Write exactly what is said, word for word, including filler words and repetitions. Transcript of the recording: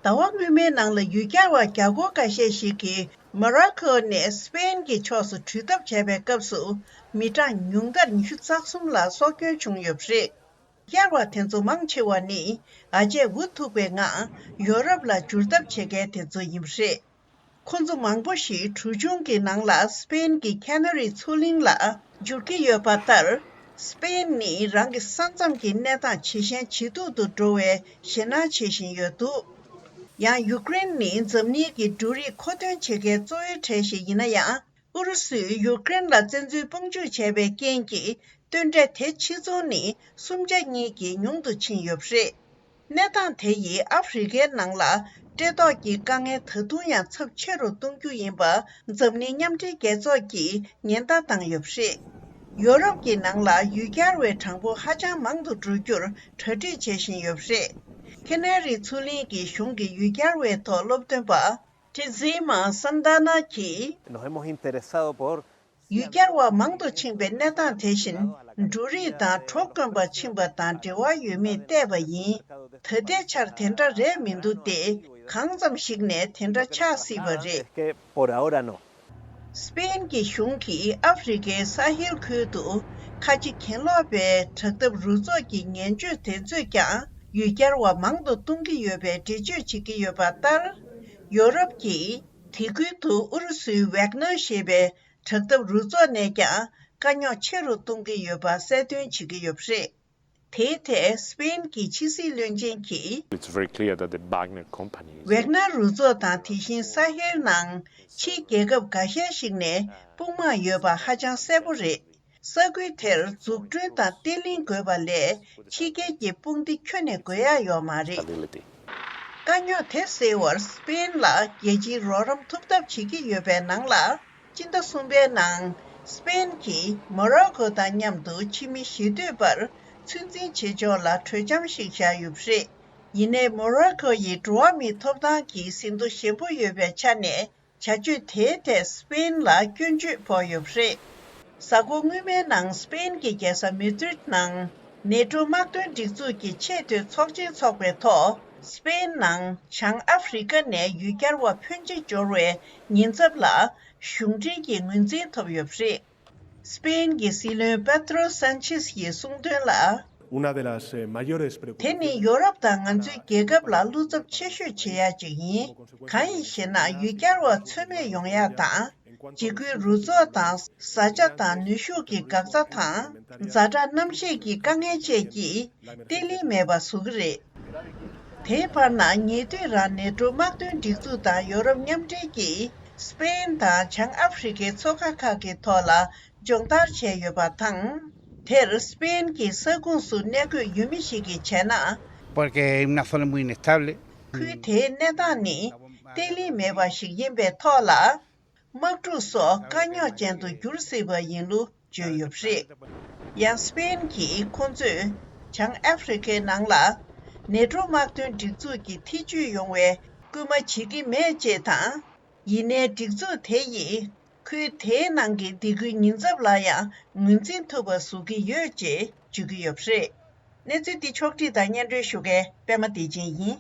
ཟླ་བ་སྔོན་མའི་ནང་ལ་ཡུལ་གྱར་བ་རྒྱ་སྒོར་ཁ་ཤས་ཤིག་གིས་མོ་རོ་ཀོ་ནས་སི་པེན་གྱི་ཕྱོགས་སུ་འགྲུལ་ཐབས་བྱས་པའི་སྐབས་སུ། མི་གྲངས་ཉུང་མཐར་ཉི་ཤུ་རྩ་གསུམ་ལ་སྲོག་སྐྱོན་བྱུང་ཡོད་པ་རེད། ཡུལ་གྱར་བ་དེ་ཚོ་མང་ཆེ་བ་ནི་ཨ་ཅེ་འུ་ཐུག་པའི་ངང་ཡོ་རོབ་ལ་འབྱོར་ཐབས་བྱེད་མཁན་དེ་ཚོ་ཡིན་པ་རེད། ཁོ་ཚོ་མང་པོ་ཞིག་གྲུ་ཆུང་གི་ནང་ལ་སི་པེན་གྱི་ཁེ་ན་རི་མཚོ་གླིང་ལ་འབྱོར་གྱི་ཡོད་པ་ལྟར། སི་པེན་ནི་རང་གི་ས་མཚམས་ཀྱི་གནས་སྟངས་ཇེ་ཞན་ཇེ་སྡུག་ཏུ་འགྲོ་བའི་ཞེད་སྣང་བྱེད་བཞིན་ཡོད་འདུག་ཡང་ཡུ་ཀེ་རེན་ནི་འཛམ་གླིང་གི་འབྲུ་རིགས་མཁོ་འདོན་བྱེད་མཁན་གཙོ་བོའི་གྲས་ཤིག་ཡིན་ན་ཡང་། ཨུ་རུ་སུས་ཡུ་ཀེ་རེན་ལ་བཙན་འཛུལ་དཔུང་འཇུག་བྱས་པའི་རྐྱེན་གྱིས། སྟོན་འབྲས་དེ་ཕྱིར་ཚོང་ནི་གསུམ་ཆ་གཉིས་ཀྱིས་ཉུང་དུ་ཕྱིན་ཡོད་པ་རེད། གནས་སྟངས་དེ་ཡིས་ཨ་ཧྥེ་རི་ཁའི་ནང་ལ་བཀྲེས་ལྟོགས་ཀྱི་དཀའ་ངལ་ད་དུང་ཡང་ཚབས་ཆེ་རུ་གཏོང་རྒྱུ་ཡིན་པ་འཛམ་གླིང་མཉམ་འབྲེལ་རྒྱལ་ཚོགས་ཀྱིས་ཉེན་བརྡ་བཏང་ཡོད་པ་རེད། ཡོ་རོབ་ཀྱི་ནང་ལ་ཡུལ་གྱར་བའི་གྲངས་འབོར་ཧ་ཅང་མང་དུ་འགྲོ་རྒྱུར་གྲ་སྒྲིག་བྱེད་བཞིན་ཡོད་པ་རེད། ཁེ་ན་རི་མཚོ་གླིང་གི་གཞུང་གི་ཡུལ་གྱར་བའི་ཐོག་སློབ་སྟོན་པ་ཏི་ཛི་མ་སན་ཏཱ་ན་གྱིས། Nos hemos interesado por ཡུལ་གྱར་བ་མང་དུ་ཕྱིན་པའི་གནས་སྟངས་དེ་བཞིན་འབྲུ་རིགས་དང་གྲོ་དཀོན་པ་ཕྱིན་པ་དང་འབྲེལ་བ་ཡོད་མེད་བལྟས་པ་ཡིན། ད་ལྟའི་ཆར་དེ་འདྲ་རེད་མི་འདུག་སྟེ། གང་ཙམ་ཞིག་ནས་དེ་འདྲ་ཆགས་སྲིད་པ་རེད། Es que por ahora no. སི་པེན་གྱི་གཞུང་གིས་ཨ་ཧྥེ་རི་ཁའི་ས་ཧེལ་ཁུལ་དུ་ཁ་ཆེ་གྱེན་ལོག་པའི་དྲག་འཐབ་རུ་ཚོགས་ཀྱི་ངན་སྤྱོད་དེ་ཚོས་ཀྱང་ཡུལ་གྱར་བ་མང་དུ་གཏོང་གི་ཡོད་པའི་འགྲེལ་བརྗོད་བྱེད་ཀྱི་ཡོད་པ་ལྟར། ཡོ་རོབ་ཀྱིས་དེ་ཁུལ་དུ་ཨུ་རུ་སུའི་ཝེག་ནར་ཞེས་པའི་དྲག་འཐབ་རུ་ཚོགས་ནས་ཀྱང་དཀའ་རྙོག་ཆེ་རུ་གཏོང་གི་ཡོད་པ་གསལ་སྟོན་བྱེད་ཀྱི་ཡོད་པ་རེད། དེའི་ཐད་སི་པེན་གྱི་ཕྱི་སྲིད་བློན་ཆེན་གྱིས། It's very clear that the Wagner company is ཝེག་ནར་རུ་ཚོགས་དང་དེ་བཞིན་ས་ཧེལ་ནང་ཕྱིའི་རྒྱལ་ཁབ་འགའ་ཤས་ཤིག་ནས་དཔུང་དམག་ཡོད་པ་ཧ་ཅང་གསལ་པོ་རེད། ས་ཁུལ་དེར་འཛུགས་སྐྲུན་དང་བརྟན་ལྷིང་དགོས་པ་ལས་ཕྱི་རྒྱལ་གྱི་དཔུང་སྡེ་ཁྱོན་ནས་དགོས་ཡ་ཡོད་མ་རེད། stability. དཀའ་རྙོག་དེ་སེལ་བར་སི་པེན་ལ་རྒྱལ་སྤྱིའི་རོགས་རམ་ཐུབ་ཐབས་བྱེད་ཀྱི་ཡོད་པའི་ནང་ལ། སྤྱི་ཟླ་གསུམ་པའི་ནང་སི་པེན་གྱིས་མོ་རོ་ཀོ་དང་མཉམ་དུ་ཕྱི་མི་ཞེ་འདོད་པར་ཚོད་འཛིན་བྱེད་ཕྱོགས་ལ་གྲོས་འཆམ་ཞིག་བཞག་ཡོད་པ་རེད། ཡིན་ནའི་མོ་རོ་ཀོ་ཡི་འགྲོ་བ་མིའི་ཐོབ་ཐང་གི་ཟིན་ཐོ་ཞན་པོ་ཡོད་པའི་ཆ་ནས། བྱ་སྤྱོད་དེའི་ཐད་སི་པེན་ལ་སྐྱོན་བརྗོད་ཕོག་ཡོད་པ་རེད། གཟའ་འཁོར་སྔོན་མའི་ནང་སི་པེན་གྱི་རྒྱལ་ས་མེ་ཏྲིད་ནང་ནེ་ཏྲོ་དམག་དོན་སྒྲིག་འཛུགས་ཀྱི་ཆེས་མཐོའི་ཚོགས་ཆེན་འཚོགས་པའི་ཐོག་སི་པེན་ནང་བྱང་ཨ་ཧྥེ་རི་ཀ་ནས་ཡུལ་གྱར་བ་ཕོན་ཆེ་འབྱོར་བའི་ཉེན་ཚབས་ལ་གཞུང་འབྲེལ་གྱི་ངོས་འཛིན་ཐོབ་ཡོད་པ་རེད། སི་པེན་གྱི་སྲིད་བློན་པེ་ཏྲོ་སན་ཆེས་ཀྱིས་གསུངས་དོན་ལ། Una de las, eh, mayores preocupaciones. དེ་ནི་ཡོ་རོབ་དང་ང་ཚོའི་རྒྱལ་ཁབ་ལ་བློ་འཚབ་ཆེ་ཤོས་བྱེད་ཡ་ཅིག་ཡིན། གང་ཡིན་ཞེ་ན། ཡུལ་གྱར་བ་ཚོད་མེད་ཡོང་ཡ་དང་། འཇིགས་སྐུལ་རུ་ཚོགས་དང་། བཟའ་བཅའ་དང་ནུས་ཤུགས་ཀྱི་འགག་རྩ་དང་། ཛ་དྲག་གནམ་གཤིས་ཀྱི་དཀའ་ངལ་བཅས་ཀྱིས་བརྟན་ལྷིང་མེད་པ་བཟོ་གི་རེད། དེའི་བར་ན་ཉེ་དུས་རང་ནེ་ཏྲོ་དམག་དོན་སྒྲིག་འཛུགས་དང་ཡོ་རོབ་མཉམ་འབྲེལ་གྱིས་སི་པེན་དང་བྱང་ཨ་ཧྥེ་རི་ཁའི་མཚོ་ཁ་ཁག་གི་ཐོག་ལ་སྦྱོང་བརྡར་བྱས་ཡོད་པ་དང་། དེར་སི་པེན་གྱི་ས་ཁོངས་སུ་གནས་འཁོད་ཡུལ་མི་ཞིག་གིས་བྱས་ན། Porque es una zona muy inestable. ཁུལ་དེའི་གནས་སྟངས་ནི་བརྟན་ལྷིང་མེད་པ་ཞིག་ཡིན་པའི་ཐོག་ལ། དམག་འཁྲུག་སོགས་དཀའ་རྙོག་ཅན་དུ་འགྱུར་སྲིད་པ་ཡིན་ལུགས་བརྗོད་ཡོད་པ་རེད། ཡང་སི་པེན་གྱིས་ཁོང་ཚོས་བྱང་ཨ་ཧྥེ་རི་ཁའི་ནང་ལ་ནེ་ཏྲོ་དམག་དོན་སྒྲིག་འཛུགས་ཀྱི་ཐེ་ཇུས་ཡོང་བའི་སྐུལ་མ་བྱེད་ཀྱི་མེད་ཅེས་དང་། ཡིན་ནའི་སྒྲིག་འཛུགས་དེ་ཡིས་ཁུལ་དེའི་ནང་གི་སྡེ་ཁུལ་ཉེན་ཚབས་ལ་ཡང་ངོས་འཛིན་ཐུབ་པ་བཟོ་གི་ཡོད་ཅེས་བརྗོད་ཀྱི་ཡོད་པ་རེད། གནས་ཚུལ་འདི་ཕྱོགས་བསྒྲིགས་དང་སྙན་སྒྲོན་ཞུ་མཁན་པད་མ་བདེ་ཆེན་ཡིན།